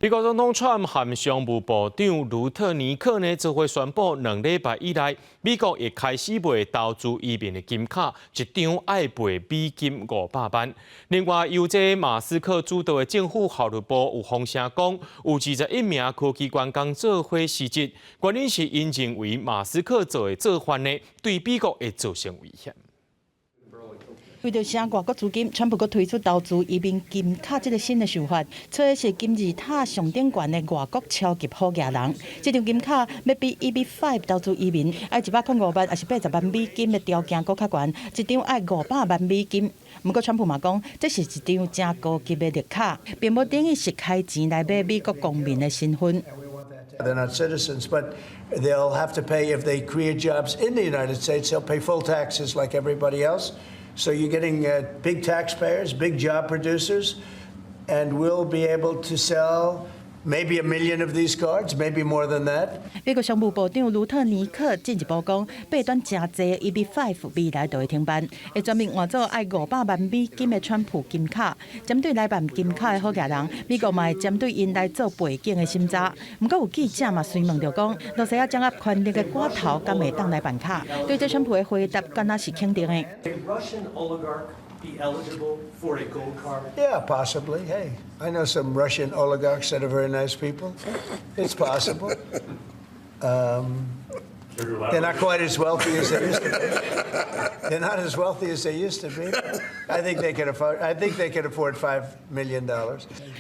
美國總統川普和商務部長盧特尼克呢，做伙宣布2禮拜以來，美國會開始賣投資移民的金卡，一張愛賠美金500萬。另外，由這馬斯克主導的政府效率部有風聲講，有21名科技員工做伙辭職，原因是𪜶認為馬斯克做的做法呢，對美國會造成威脅。為著吸外國資金，川普閣推出投資移民金卡這个新的想法，揣的是金字塔上頂懸的外國超級好額人。這張金卡欲比 EB-5 投資移民愛105萬，抑是80萬美金的條件閣較懸，一張愛500萬美金。毋過川普嘛講，這是一張誠高級的綠卡，並無等於是開錢來買美國公民的身份。 They're not citizens, but they'll have to pay if they create jobs in the United States. They'll pay full taxes like everybody else. So you're getting big taxpayers, big job producers, and we'll be able to sell maybe a million of these cards, maybe more than that. 美國商務部長盧特尼克進一步講，爬單誠濟 EB-5 未來就會停辦，會全面換做愛500萬美金的川普金卡。針對來辦金卡的好額人，美國嘛會針對𪜶來做背景的審查。毋過有記者嘛隨問著講，露西亞掌握權力的寡頭敢會當來辦卡？對這川普的回答，敢若是肯定的。 A Russian oligarch be eligible for a gold card? Yeah, possibly. Hey, I know some Russian oligarchs that are very nice people. It's possible. They're not quite as wealthy as they used to be. They're not as wealthy as they used to be. I think they can afford $5 million.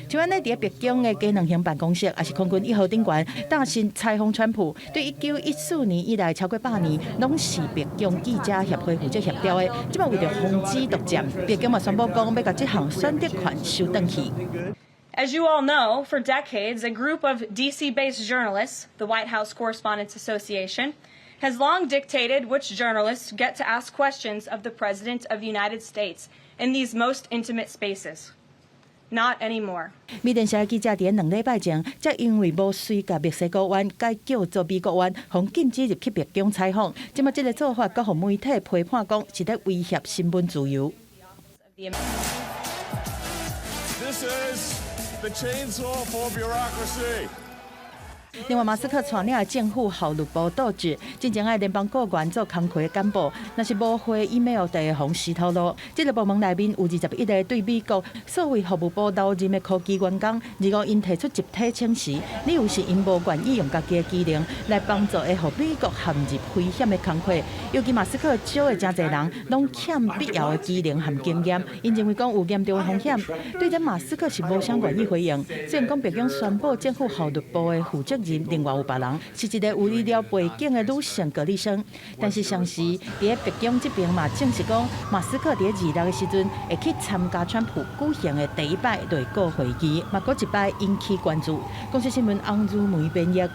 像按呢，佇白宮的機能型辦公室，抑是空軍一號頂懸，擔心採訪川普。對1914年以來超過100年，攏是白宮記者協會負責協調的。這擺為著防止獨佔，白宮嘛宣布講，欲共這項選擇權收轉去。 As you all know, for decades, a group of DC-based journalists, the White House Correspondents Association, has long dictated which journalists get to ask questions of the President of the United States in these most intimate spaces. Not anymore. 美聯社的記者佇2禮拜前，才因為無隨共墨西哥灣改叫做美國灣，予禁止入去白宮採訪。這擺這个做法，閣予媒體批判講是咧威脅新聞自由。 This is the chainsaw for bureaucracy. 另外，馬斯克帶領的政府效率部導致，進前愛聯邦僱員做工課的幹部，若是無回 email 就會予死頭路。這个部門內面有21個對美國數位服務部留任的科技員工，二五𪜶提出集體請辭，理由是𪜶無願意用家己的技能來幫助會予美國陷入危險的工課。尤其馬斯克招的誠濟人，攏欠必要的技能和經驗，𪜶認為講有嚴重的風險。對這馬斯克是無啥願意回應。雖然講白宮宣布政府效率部的負責任，另外有別人是一个有醫療背景的女性格里生，但是同時佇白宮這邊嘛證實講，馬斯克佇26的時陣會去參加川普舉行的第一擺內閣會議，嘛閣一擺引起關注。公視新聞翁如梅編譯。